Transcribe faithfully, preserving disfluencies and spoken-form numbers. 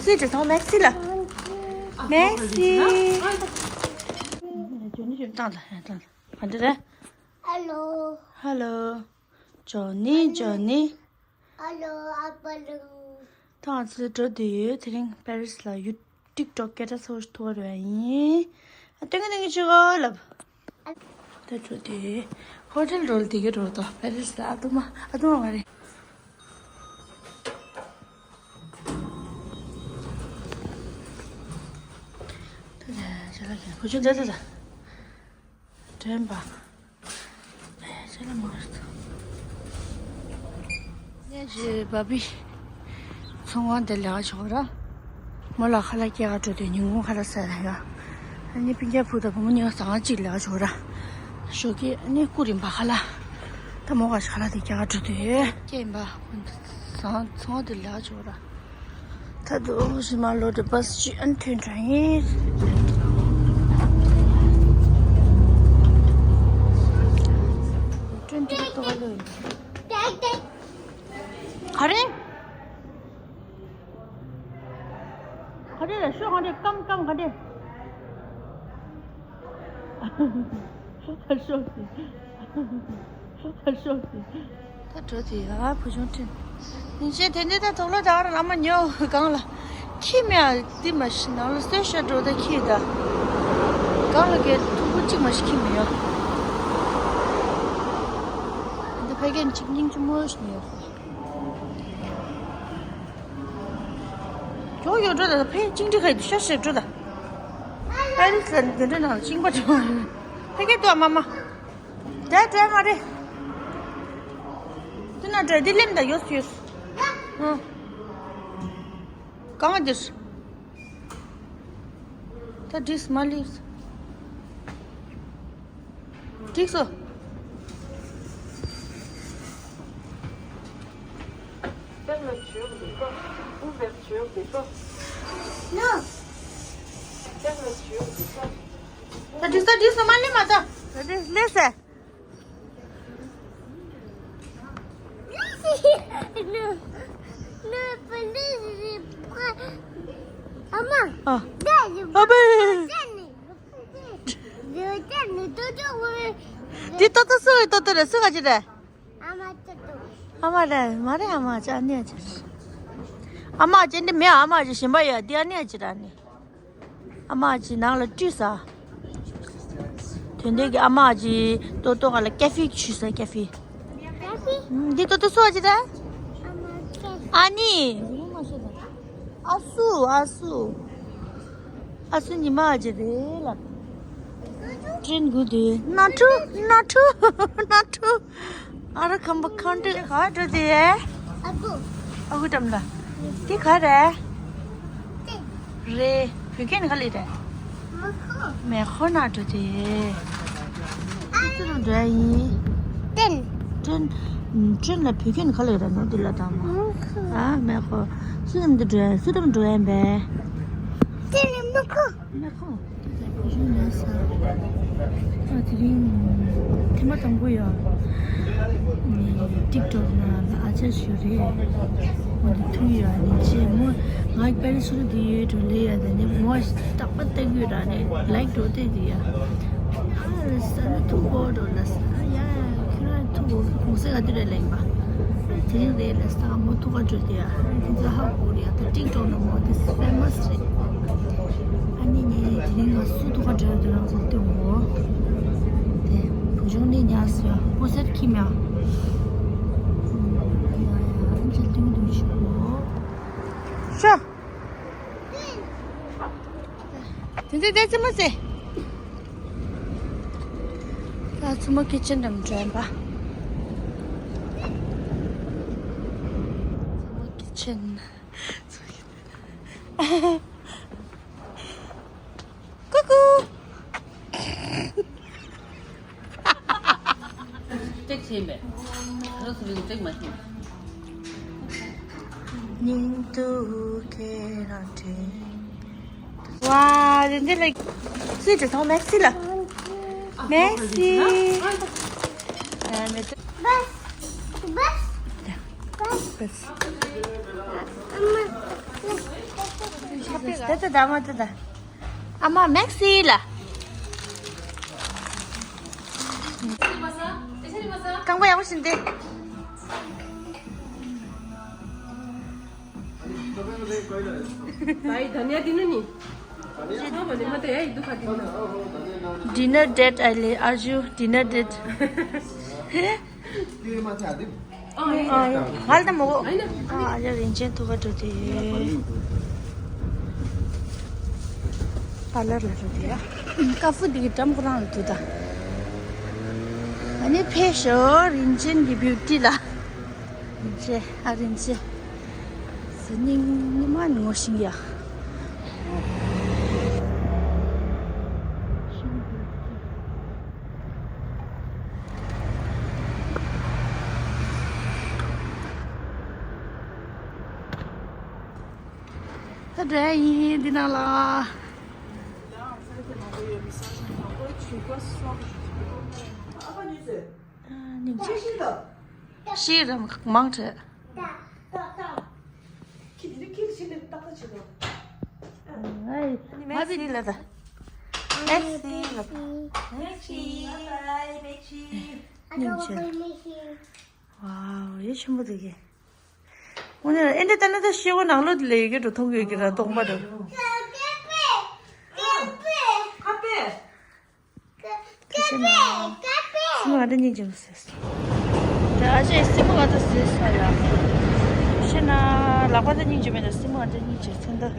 སུས་བྲིས་སོང་མེག་སི་ལ། མེག་སི། བཏང་ལ་བཏང་ལ། ག་འདྲ་རེད། Hello. Hello. Johnny, Johnny. Hello, Apollo. ད་ང་ཚོ་འགྲོ་འདོད་ཡོད། དེ་རིང་པེ་རིས་ལ་ཡུ་ཊིག་ཊོག་སྐད་གྲགས་ཚ་བོ་ཞིག་ཐུག་པ་རེད་ཡིན། ཨ་སྟོན་གི་སྟོན་གི་ཆུ་གོ་ལབ། ད་འགྲོ་འདོད་ཡོད། ཧོ་ཊེལ་འགྲོ་ལ་དེ་ག་འགྲོ་ད་པེ་རིས་ལ་ཨ་ཏུ་མ་ཨ་ཏུ་མ་མ་རེད། ད་ད་ད་ད་ད་བུ་ཆུང་ད་ད་ད་དྲན་པ། ཨེ་ཤེས་ལ་མ་རེད། ངས་ཇི་བ་བི་ཚོང་ཁང་དེ་ལས་ཀ་ཆོག་ར། མོ་ལ་ཁ་ལག་སྐྱེལ་ག་འགྲོ་དུས་ཉིན་གུང་ཁ་ལག་ཟས་ལ་ཡ། ཨ་ནི་སྤུན་ཀྱག་བུ་དང་བུ་མོ་གཉིས་ཀ་ཟ་ཁང་གཅིག་ལས་ཀ་ཆོག་ར། ཞོགས་ཀས་ཨ་ནི་སྐུ་རིམ་པ་ཁ་ལག་ད་མོ་ག་ཞིག་ཁ་ལག་དེ་སྐྱེལ་ག་འགྲོ་དུས་སྐྱེལ་ཡིན་པ། ཁོ་ཚང་ཚོང་ཁང་དེ་ལས་ཀ་ཆོག་ར། ད་དུང་ཞི་མ་ལོ་དུ་བྷ་སི་ཅིག་ཨན་ཐོན་དྲ་ཡིན། ཀྲན་ཏི་ཏོ་ལོ་ཡིན། ག་རེ། ག་རེ་ལ་ཤོག་ག་རེ་ཀམ་ཀམ་ག་རེ། ཤོག་ཤོག་ད་འགྲོ་དེ་ཡ་བུ་ཆུང་ཁྲིད། ཉིན་ཤས་དེ་འདྲ་ད་དུག་ལོག་ད་གར་ལ་མ་ཉོ་གང་ལ། ཁྱི་མེད་ཨ་དེ་མ་ཤི་ནང་ལ་གསོད་ཤ་འགྲོ་ད་ཁྱི་ད། གང་ལ་གས་ཐུག་པོ་གཅིག་མ་ཤི་ཁྱི་མེད་ཡོ། འདི་ཕ་གན་གཅིག་སྙིང་རྗེ་མོ་ཞིག་ཡོད། ཇོ་ཡོད་འགྲོ་ད་ཕན་གཅིག་འདྲི་ཁ་ཡི་ཤ་ཤ་འགྲོ་ད། ཨ་རིག་ས་འདི་འདྲ་ནང་གཅིག་པ་འགྲོ། ཕ་གན་ཏུ་ཨ་མ་མ། དྲ་དྲ་མ་རེད། དེ་ན་དྲ་དེ་ལེམ་ད་ཡོས་ཡོས། ཨ། གང་འདིར། ད་འགྲིགས་མ་ལིགས། འགྲིགས་སོ། Fermeture des portes. Ouverture des portes. Non. Fermeture des portes. ད་འགྲིགས་སོ་འགྲིགས་སོ་མ་ལིགས་མ་ད། ད་འགྲིགས་ལེ་སེ། ཨ་མ། ཨ། ཨ་བེ། འདི་ཏོ་ཏོ་སུ་ཡི་ཏོ་ཏོ་རེད། སུ་ག་ཅི་རེད། ཨ་མ་རེད་མ་རེད། ཨ་མ་ཅི་ཨ་ནེ་ཅི་རེད། ཨ་མ་ཅི་འདི་མེད། ཨ་མ་ཅི་གཞན་པ་ཡོད། འདི་ཨ་ནེ་ཅི་རེད་ཨ་ནེ། ཨ་མ་ཅི་ནང་ལ་བཀྲུས་ས། དོན་དེ་གི་ཨ་མ་ཅི་ཏོ་ཏོ་ག་ལ་ཀེ་ཧྥེ་བྱུས་ས་ཀེ་ཧྥེ། འདི་ཏོ་ཏོ་སུ་ཨ་ཅི་རེད། ཨ་ནི། ཨ་སུ་ཨ་སུ། ཨ་སུ་ཉི་མ་ཨ་ཅི་རེད་ལ། ཀྲིན་གུ་དེ་ན་ཁྲུ་ན་ཁྲུ་ན་ཁྲུ། ཨ་ར་ཁམ་པ་ཁང་ཏི་ག་འགྲོ་དེ། ཨ་ཁུ། ཨ་ཁུ་ཏམ་ལ། དེ་ག་རེད། རེད། བོད་ཁྱིམ་ག་ལེ་རེད། མེ་ཁོ་ན་འགྲོ་དེ། སུ་རུ་འགྲོ་ཡིན། ཏན། ཏན། ཏན་ལ་བོད་ཁྱིམ་ག་ལེ་རེད་ནོ་དེ་ལ་དང་མ། ཨ་མེ་ཁོ། སུ་རུ་འགྲོ་སུ་རུ་འགྲོ་ཡིན་པས། ཏན་མེ་ཁོ། ཨ་དེ་རིང་ཐེངས་མ་དང་པོ་ཡོད། ཊིག་ཊོག་ནང་ཨ་ཅག་ཞིག་རེད། ཨོ་དེ་ཐུག་ཡོད་ནི་ཅེ་མོ་ང་པེ་རི་སུ་རུ་དེ་ཡོད་འགྲོ་ལེ་ཡ་དེ་ནི་མོ་རྟག་པ་ལྟ་གི་ར་ནི་ལའིག་འགྲོ་དེ་དེ་ཡ། ཨ་རེ་ས་ནི་ཐུག་གོ་འགྲོ་ལ་ས་ཡ་ཁྱོད་ར་ཐུག་གོ་ཁོང་སེ་ག་དུ་རེ་ལེན་པ། དེ་རིང་རེད་ལ་ས་མོ་ཐུག་ག་འགྲོ་དེ་ཡ་དེ་ཚོ་ཧ་གོ་རེ་ཡ་ད་ཊིག་ཊོག་ནང་མོ་དེ་ཕེ་མ་སི་རེད། ཨ་ནི་ངས་དེ་རིང་ང་སུ་ཐུག་ག་འགྲོ་དེ་རང་ཚོ་སྟོན་གོ། དེ་བུ་ཆུང་ནི་ཉག་སི་ཡ་ཀོ་སེར་ཁྱི་མ། ཤ། དེ་ཚེ་དེ་ཚེ་མ་ཟེ། ད་ཚུ་མ་ཀི་ཆན་འགྲམ་འགྲོ་ཡིན་པ། ཚུ་མ་ཀི་ཆན། ཀུ་ཀུ། ཏེག་ཆེན་པས། རོ་སི་ལི་ཏེག་མ་ཤེས། སྙིང་སྡུག་ཁྱེད་རང་དྲན། ཝ། དེ་འདི་ལ་སུས་བྲིས་སོང་མེག་སི་ལ། མེག་སི། ཨ་མེ་ཏོ། བས། བས། བས། བས། ཨ་མ། ད་ད་ད་མ་ད་ད། ཨ་མ་མེག་སི་ལ། རྐང་པ་ཡག་པོ་བྱིན་ཏེ། ད་ཡི་ད་ནས་དེ་ནི་ནི། ཁ་བ་ནི་མ་ད་ཡ་ཡི་དུ་ཁ་དེ་ནི། Dinner date ཨ་ལེ། Are you dinner date? ང་ལ་ད་མོ་གོ། ཨ་ཡ་རིན་ཆེན་ཐུག་ག་འགྲོ་དེ། པ་ལར་ལ་འགྲོ་དེ་ཡ། ཀ་ཧྥུ་དེ་གི་འགྲམ་ཁོ་རང་ལ་འདུག་ད། ཨ་ནི་ཕེ་ཤོ་རིན་ཆེན་གྱི་བིའུ་ཏི་ལ། རིན་ཆེན་ཨ་རིན་ཆེན། ཟི་ནིང་ནི་མ་ནི་ངོ་ཤིང་ཡ། ད་འདྲ་ཡིན་འདི་ནང་ལ། སྙིང་རྗེ། ཤེས་རམ་མང་དྲགས། ཨ་ནི་མ་བི་ལ་ད། མེག་སི་ལ་ད། མེག་སི། མེག་སི། སྙིང་རྗེ། ཝའོ་ཡེ་ཆེན་པོ་དེ་གི། འོ་ན་ཨེ་འདྲ་ལྟ་ན་ད་ཤེས་བ་ནང་ལོགས་དེ་ལ་ཡོད་ཀྱི་འགྲོ་མཐོང་གི་ཡོད་ཀྱི་ར་སྟོང་པ་འགྲོ། ཁ་པེ། ཁ་པེ། ཁ་ཤས་ན། སྲིན་མོ་ང་འདྲ་སྙིང་རྗེ་མོ་ཟེར། ད་ཨ་ཅེ་སྲིན་མོ་ང་འདྲ་ཟེར་ས་ལ། ཤེས་ན་ལག་པ་འདྲ་སྙིང་རྗེ་མེད་ད་སྲིན་མོ་ང་འདྲ་སྙིང་རྗེ་ཚོན་མདོག